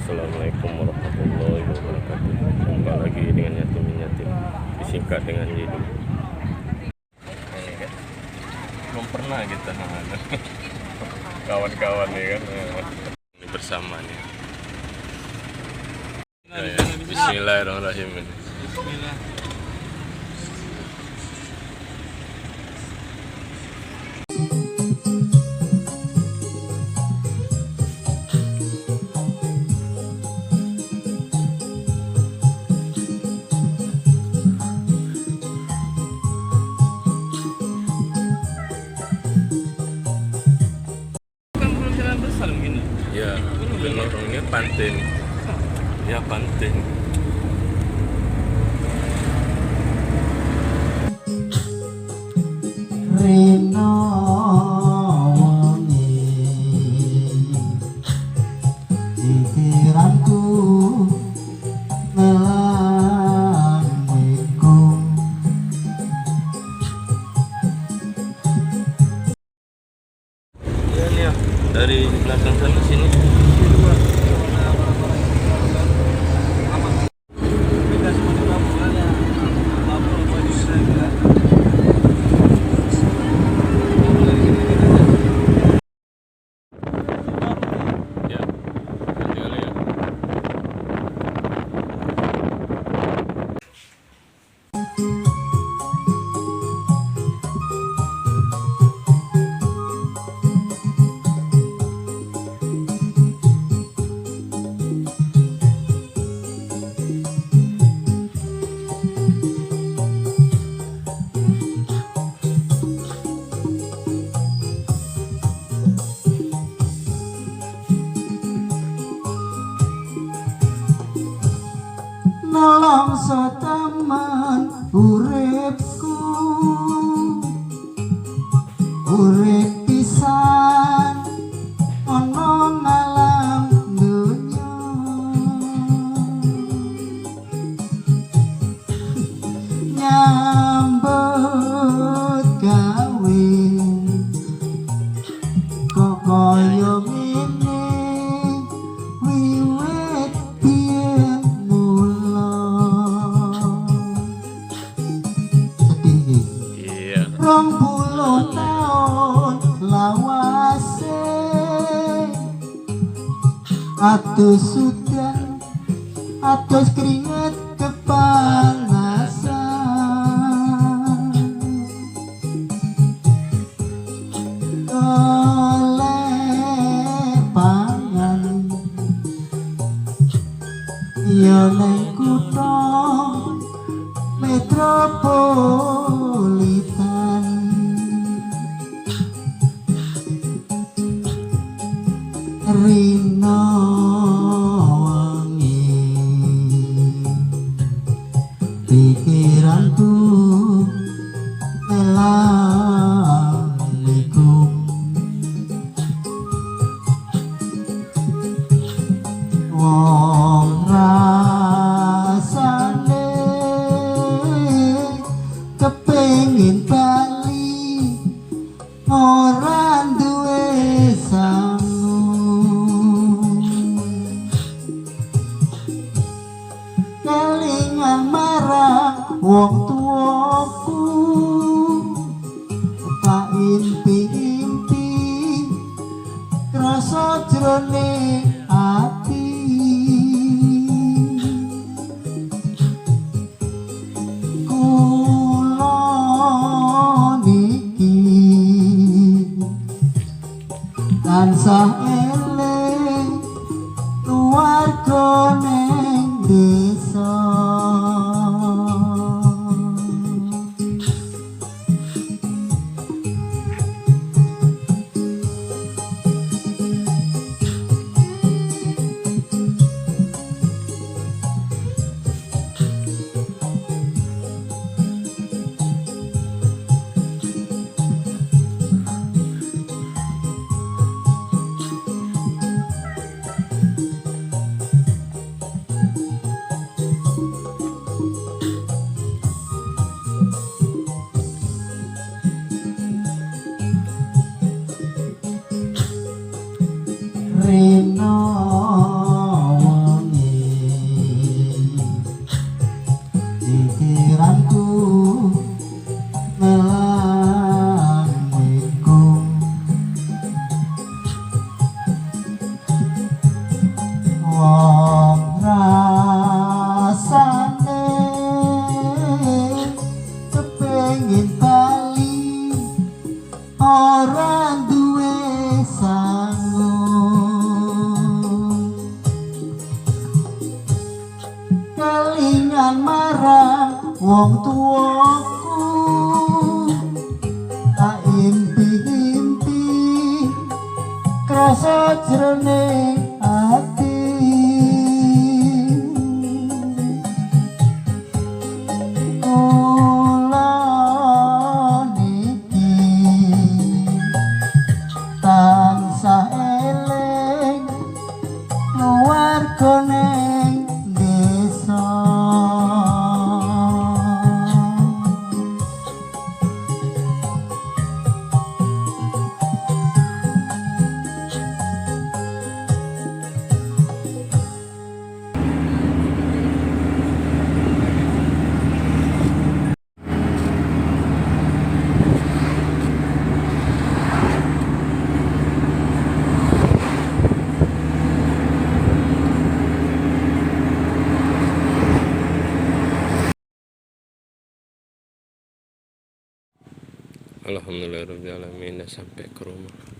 Assalamualaikum warahmatullahi wabarakatuh. Jumpa lagi dengan Yatim Yatim, disingkat dengan Yidu. Ini kan belum pernah kita kawan-kawan ya kan. Ini bersama nih. Ya, ya. Bismillahirrahmanirrahim. Bismillah. Kan belum jalan besar mungkin. Ya, mungkin lorongnya pantai nih. Ya, pantai. Rino wengi pikiranku melang iku. Ya nih ya, dari belakang sana sini. Beda semua di Papua ya. Papua apa di sana ya. Dari sini sini aja. Ya, nanti kali ya. Nelongso temen uripku, urip pisan ana ngalam donya, nyambut gawe kok kaya ngene wiwit biyen mula. Sedih iki. Iya. 20 taun lawase, atus sudah atus keringet kepanasan, oleh pangan ya neng kutha metropolitan. Rino wengi pikiranku melang iku, wong rasane kepengin bali ora duwe sangu, kelingan marang wong tuaku, tak impi-impi krasa jroning ati. Kula niki tansah eling keluarga ning desa. Ora duwe sangu, kelingan marang wong tuaku, tak impi-impi krasa jroning ati. Kula niki tansah eling keluarga ning desa. Alhamdulillahirobbilalamin, dah sampai ke rumah.